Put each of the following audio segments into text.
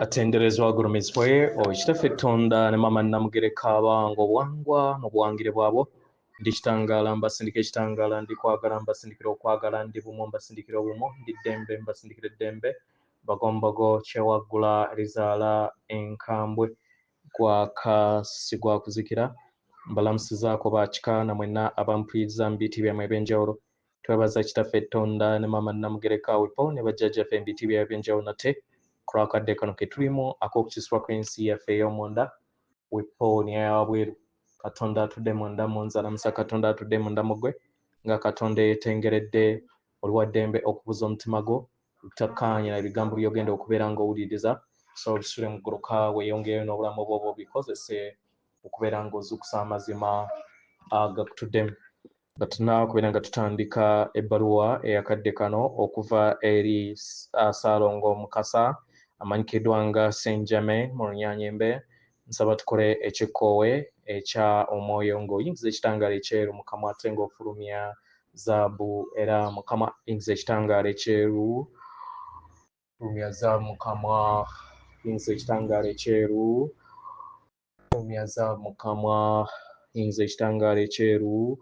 Atenderezwa agulumizibwe oyo Kitaffe Ttonda ne Maama Nnamugereka abawanga obuwangwa mu buwangire bwabwo. Ndi kitangaala mbasindika ekitangaala, ndi kwagala mbasindikira okwagala, ndi bumu mbasindikira obumu, ndi ddembe mbasindikira eddembe. Bagombogo kyewaggula erizaala enkambwe gwaka si gwa kuzikira. Mbalamusizaako ba kika na mwenna abampuliriza mu biti byammwe eby'enjawulo. Twebaza Kitaffe Ttonda ne Maama Nnamugereka Wipo ne bajjajjaffe mu biti byabwe eby'enjawulo nate ku lw'akadde kano ke tulimu ak'okukyusibwa kw'ensi yaffe ey'omunda Wipo n'eyawabweru. Katonda atudde munda mu nze alamusa Katonda atudde munda mu ggwe nga Katonda eyeetengeredde oli wa ddembe okubuza omutima gwo obutakkaanya na bigambo by'ogenda okubeera ng'owuliriza so obisule mu gguluka weeyongereyo n'obulamu bwo obikozese okubeera ng'ozuukusa amazima agakutuddemu. Nga tunnaba kubeera nga tutandika ebbaluwa eyakadde kano okuva eri Ssaalongo Mukasa amanyikiddwa nga Ssenjame mu Lunyanyembe, nsaba tukole ekikkoowe ekya omwoyo ng'oyingiza ekitangaala ekyeru mu kamwa ate ng'ofulumya zaabu era mu kamwa yingiza ekitangaala ekyeru, fulumya zaabu mu kamwa, yingiza ekitangaala ekyeru, fulumya zaabu mu kamwa, yingiza ekitangaala ekyeru,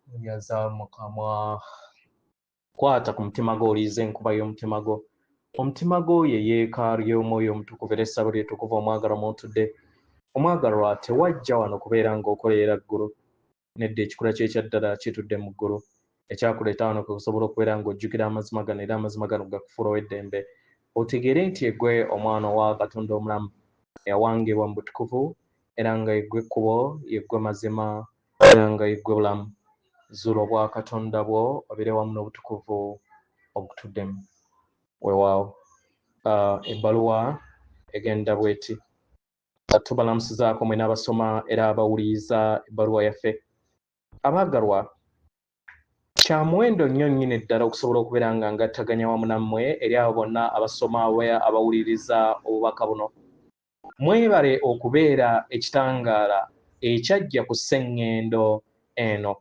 fulumya zaabu mu kamwa. Kwata ku mutima gwo owulirize enkuba y'omutima gwo. Omutima gwo ye yeekaalu y'Omwoyo Omutukuvu era essabo lye ettukuvu omwagalwa mw'otudde. Omwagalwa tewajja wano kubeera ng'okolerera ggulu. Nedda, ekikula kye ekya ddala kitudde mu ggulu. Ekyakuleeta wano kwe kusobola okubeera ng'ojjukira amazima gano era amazima gano gakufuula ow'eddembe. Otegeere nti yeggwe omwana owa Katonda omulamu eyawangibwa mu butukuvu era nga yeggwe kkubo, yeggwe mazima era nga yeggwe bulamu. Zuula obwakatonda bwo obeere wamu n'obutukuvu obukutuddemu. Weewaawo. Ebbaluwa egenda bw'eti. Tubalamusizaako mwena abasoma era abawuliriza ebbaluwa yaffe. Abaagalwa, kya muwendo nnyo nnyini ddala okusobola okubeera nga ngattaganya wamu nammwe eri abo bonna abasoma oba abawuliriza obubaka buno. Mwebale okubeera ekitangaala ekyajja ku sseŋŋendo eno.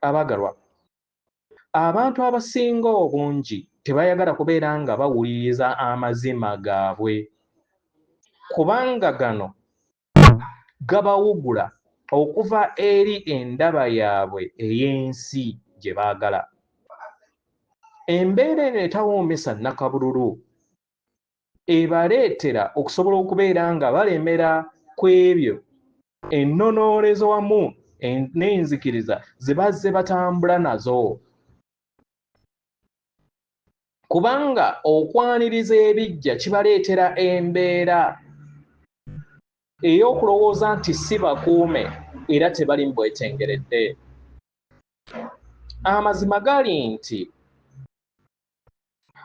Abaagalwa, abantu abasinga obungi tebayagala kubeera nga bawuliriza amazima gaabwe kubanga gano gabawugula okuva eri endaba yaabwe ey'ensi gye baagala. Embeera eno etawoomesa nnakabululu ebaleetera okusobola okubeera nga balemera ku ebyo ennonoolezo wamu n'enzikiriza ze bazze batambula nazo. Kubanga okwaniriza ebiggya kibaleetera embeera ey'okulowooza nti si bakuume era tebali mu bwetengeredde. Amazima gali nti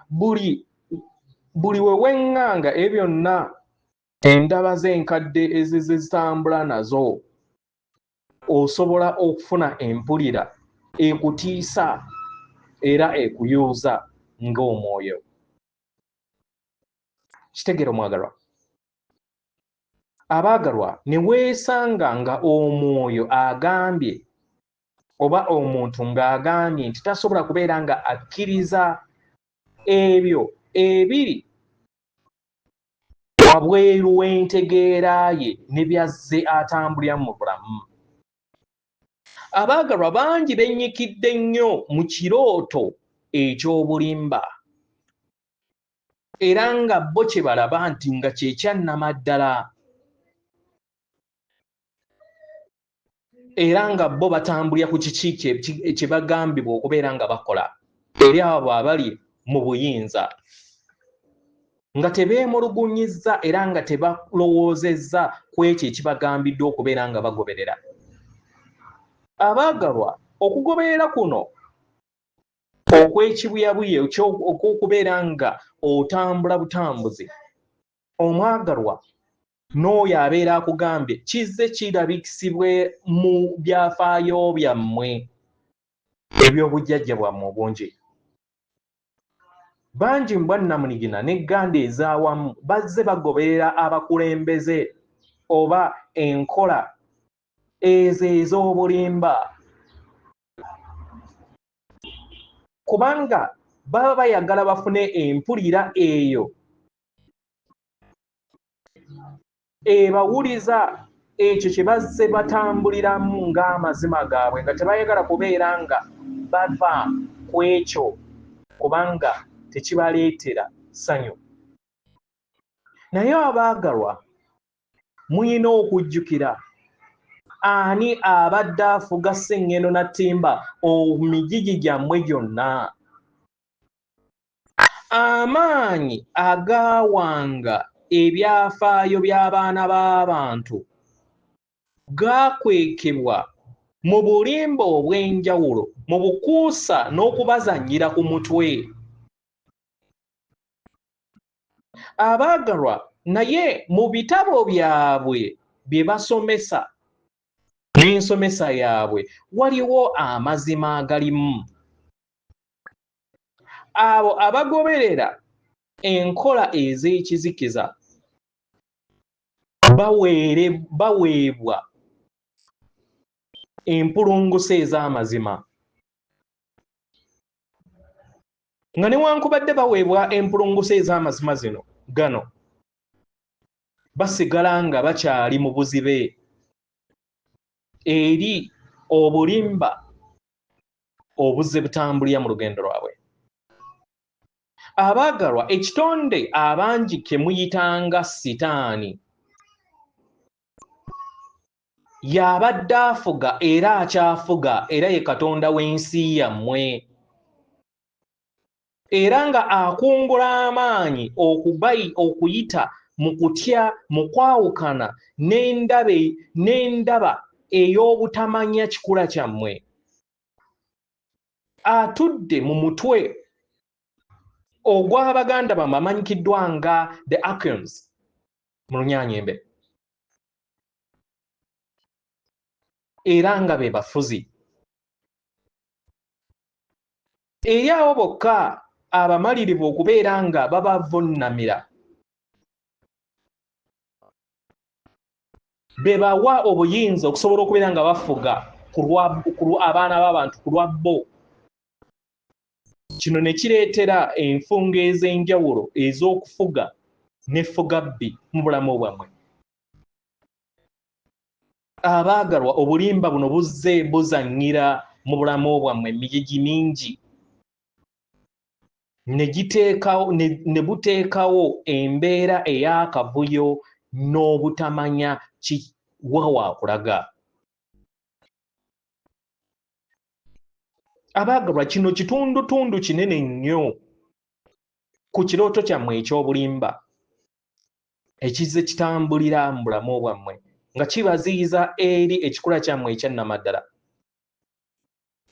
buli buli we weŋŋanga ebyo byonna endaba z'enkadde ezizze zitambula nazo osobola okufuna empulira ekutiisa era ekuyuuza ng'omwoyo. Kitegeera omwagalwa. Abaagalwa ne weesanga nga omwoyo agambye oba omuntu ng'agambye nti tasobola kubeera nga akkiriza ebyo ebiri wabweru w'entegeera ye ne byazze atambulira mu bulamu. Abaagalwa bangi bennyikidde nnyo mu kirooto eky'obulimba era nga bo kye balaba nti nga kye kyannamaddala era nga bo batambulira ku kiki kye bagambibwa okubeera nga bakola eri abo abali mu buyinza nga tebeemulugunyizza era nga tebalowoozezza ku ekyo ekibagambiddwa okubeera nga bagoberera. Abaagalwa, okugoberera kuno okw'ekibuyabuya okw'okubeera nga otambula butambuzi omwagalwa n'oyo abeera akugambye kizze kirabikisibwe mu byafaayo byammwe eby'obujjajja bwammwe obungi. Bangi mu bwannamunigina n'egganda ez'awamu bazze bagoberera abakulembeze oba enkola ezo ez'obulimba kubanga baba bayagala bafune empulira eyo. Ebawuliza ekyo kye bazze batambuliramu ng'amazima gaabwe, nga tebayagala kubeera nga bava ku ekyo kubanga tekibaleetera ssanyu. Naye abaagalwa, muyina okujjukira ani abadde afuga sseŋŋendo na ttimba omigigi gyammwe gyonna. Amaanyi agaawanga ebyafaayo by'abaana b'abantu gaakwekebwa mu bulimba obw'enjawulo, mu bukuusa n'okubazannyira ku mutwe. Abaagalwa, naye mu bitabo byabwe bye basomesa n'ensomesa yaabwe waliwo amazima agalimu. Abo abagoberera enkola ez'ekizikiza baweebwa empulunguse ez'amazima. Nga newankubadde baweebwa empulunguse ez'amazima zino gano, basigala nga bakyali mu buzibe eri obulimba obuzze butambulira mu lugendo lwabwe. Abaagalwa, ekitonde abangi ke muyitanga Sitaani y'abadde afuga era akyafuga, era ye katonda w'ensi yammwe, era nga akungula amaanyi okuyita mu kutya, mu kwawukana n'endaba ey'obutamanya kikula kyammwe. Atudde mu mutwe ogw'abaganda bammwe amanyikiddwa nga the Archeons mu Lunyanyembe, era nga be bafuzi. Eri abo bokka abamalirivu okubeera nga babavunnamira, be bawa obuyinza okusobola okubeera nga bafuga abaana b'abantu ku lwa bo. Kino ne kireetera enfungo ez'enjawulo ez'okufuga n'effugabbi mu bulamu bwammwe. Abaagalwa, obulimba buno buzze buzannyira mu bulamu bwammwe emigigi mingi, ne buteekawo embeera ey'akavuyo n'obutamanya wa waakulaga. Abaagalwa, kino kitundutundu kinene nnyo ku kirooto kyammwe eky'obulimba ekizze kitambulira mu bulamu bwammwe nga kibaziyiza eri ekikula kyammwe ekyannamaddala.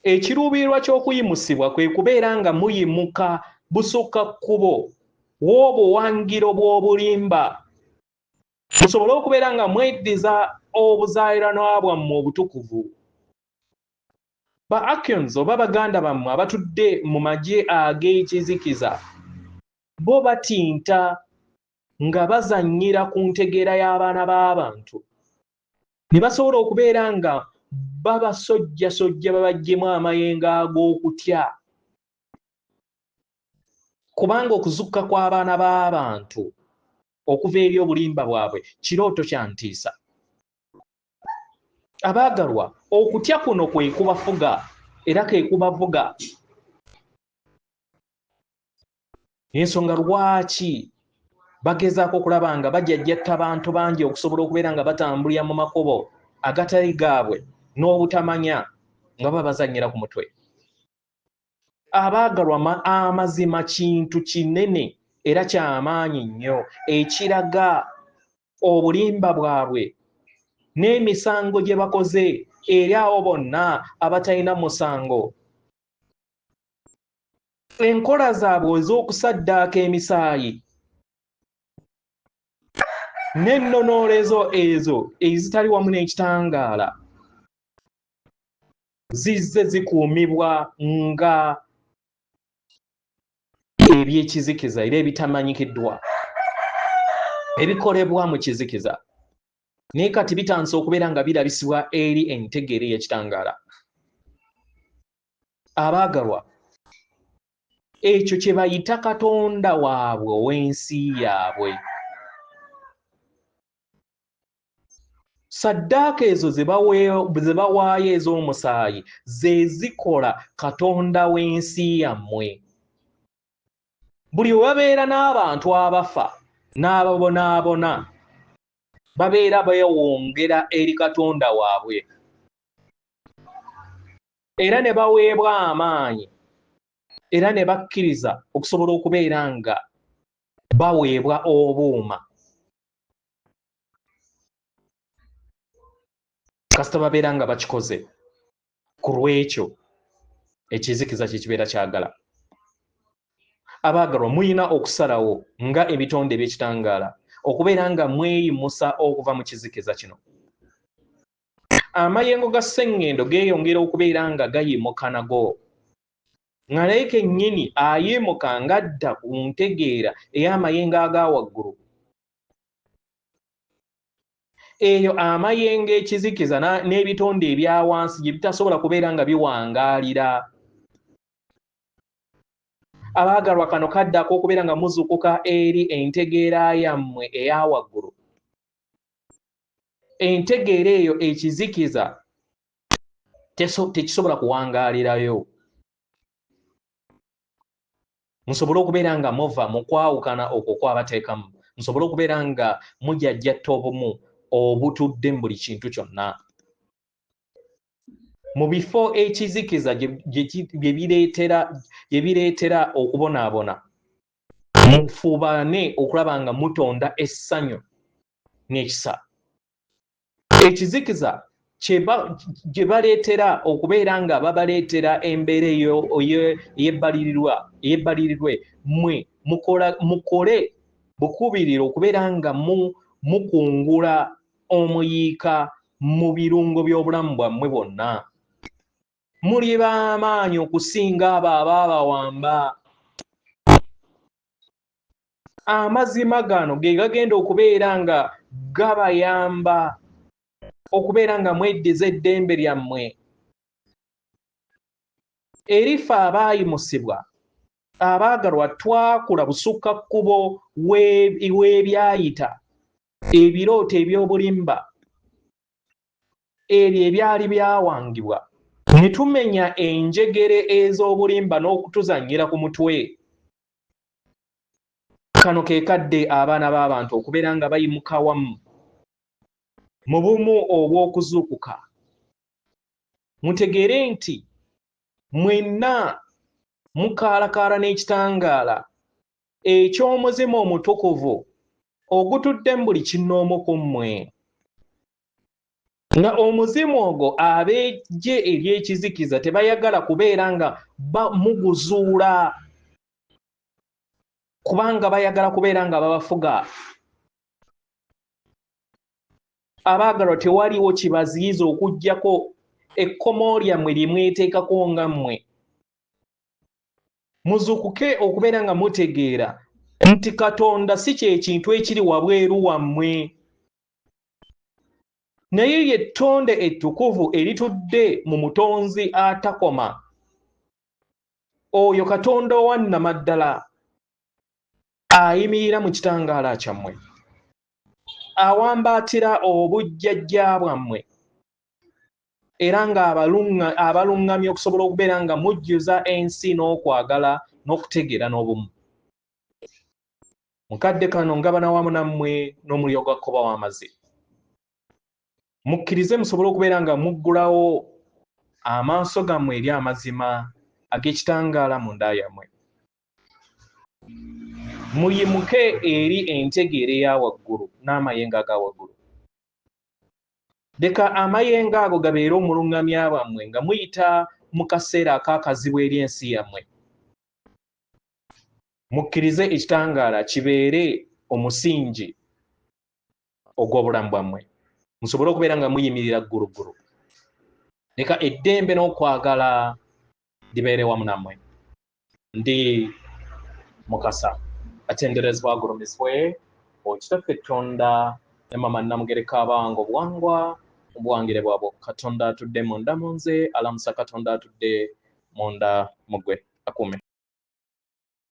Ekiruubirirwa ky'okuyimusibwa kwe kubeera nga muyimuka busukka kkubo w'obuwangiro bw'obulimba, musobole okubeera nga mweddiza obuzaaliranwa bwammwe obutukuvu. Ba Archeons oba baganda bammwe abatudde mu magye ag'ekizikiza bo batinta nga bazannyira ku ntegeera y'abaana b'abantu, ne basobola okubeera nga babasojjasojja babaggyemu amayengo ag'okutya, kubanga okuzukka kw'abaana b'abantu okuva eri obulimba bwabwe kirooto kya ntiisa. Abaagalwa, okutya kuno kwe kubafuga era ke kubavuga. Ensonga lwaki bagezaako okulaba nga bajajjatta abantu bangi okusobola okubeera nga batambulira mu makubo agatali gaabwe n'obutamanya nga babazannyira ku mutwe. Abaagalwa, amazima kintu kinene era ky'amaanyi nnyo ekiraga obulimba bwabwe n'emisango gye bakoze eri abo bonna abatalina musango. Enkola zaabwe ez'okusaddaaka emisaayi n'ennonoolezo ezo ezitali wamu n'ekitangaala zizze zikuumibwa nga ebyekizikiza era ebitamanyikiddwa, ebikolebwa mu kizikiza, naye kati bitandise okubeera nga birabisibwa eri entegeera ey'ekitangaala. Abaagalwa, ekyo kye bayita katonda waabwe ow'ensi yaabwe. Saddaaka ezo ze bawaayo ez'omusaayi ze zikola katonda w'ensi yammwe. Buli we babeera n'abantu abafa n'ababonaabona, babeera beewongera eri katonda waabwe, era ne baweebwa amaanyi, era ne bakkiriza okusobola okubeera nga baweebwa obuuma. Kasita babeera nga bakikoze ku lw'ekyo ekizikiza kye kibeera kyagala. Abaagalwa, mulina okusalawo nga ebitonde eby'ekitangaala okubeera nga mweyimusa okuva mu kizikiza kino. Amayengo ga sseŋŋendo geeyongera okubeera nga gayimuka nago, nga naye kennyini ayimuka ng'adda ku ntegeera ey'amayengo aga waggulu. Eyo amayengo ekizikiza n'ebitonde ebya wansi gye bitasobola kubeera nga biwangaalira. Abaagalwa, kano kadde ak'okubeera nga muzuukuka eri entegeera yammwe eya waggulu. Entegeera eyo ekizikiza tekisobola kuwangaalirayo. Musobole okubeera nga muva mu kwawukana okwo kwabateekamu, musobole okubeera nga mujajjatta obumu obutudde mu buli kintu kyonna. Mu bifo ekizikiza gye bireetera okubonaabona, mufubane okulaba nga mutonda essanyu n'ekisa. Ekizikiza gye baleetera okubeera nga babaleetera embeera eyebbalirirwe, mmwe mukole bukubirire okubeera nga mukungula omuyiika mu birungo by'obulamu bwammwe bwonna. Muli b'amaanyi okusinga abo abaabawamba. Amazima gano ge gagenda okubeera nga gabayamba okubeera nga mweddiza eddembe lyammwe. Erife abaayimusibwa, abaagalwa, twakula busukka kkubo w'ebyayita, ebirooto eby'obulimba ebyo ebyali byawangibwa, ne tumenya enjegere ez'obulimba n'okutuzannyira ku mutwe. Kano ke kadde abaana b'abantu okubeera nga bayimuka wamu mu bumu obw'okuzuukuka. Mutegeere nti mwenna mukaalakaala n'ekitangaala eky'omuzimu omutukuvu ogutudde mu buli kinnoomu ku mmwe. Nga omuzimu ogwo ab'eggye ery'ekizikiza tebayagala kubeera nga muguzuula, kubanga bayagala kubeera nga babafuga. Abaagalwa, tewaliwo kibaziyiza okuggyako ekkomo lyammwe lye mweteekako nga mmwe. Muzuukuke okubeera nga mutegeera nti Katonda si kye kintu ekiri wabweru wammwe, naye ye ttonde ettukuvu eritudde mu Mutonzi atakoma, oyo Katonda owa nnamaddala ayimirira mu kitangaala kyammwe, awambaatira obujjajja bwammwe, era nga abaluŋŋamya okusobola okubeera nga mujjuza ensi n'okwagala n'okutegeera n'obumu. Mukadde kano ngabana wamu nammwe n'omulyo gwa kkoba w'amazzi. Mukkirize musobole okubeera nga muggulawo amaaso gammwe eri amazima ag'ekitangaala mu nda yammwe. Muyimuke eri entegeera eya waggulu n'amayengo aga waggulu. Leka amayengo ago gabeere omuluŋŋamya bwammwe nga muyita mu kaseera ak'akazibu eri ensi yammwe. Mukkirize ekitangaala kibeere omusingi ogw'obulamu bwammwe, musobole okubeera nga muyimirira gguluggulu. Leka eddembe n'okwagala libeere wamu nammwe. Ndi Mukasa, atenderezebwa agulumizibwe Okitaffe Tonda ne Mama Namugereka abanga obuwangwa mu buwangire bwabwo. Katonda atudde munda mu nze alamusa Katonda atudde munda mu ggwe akuume.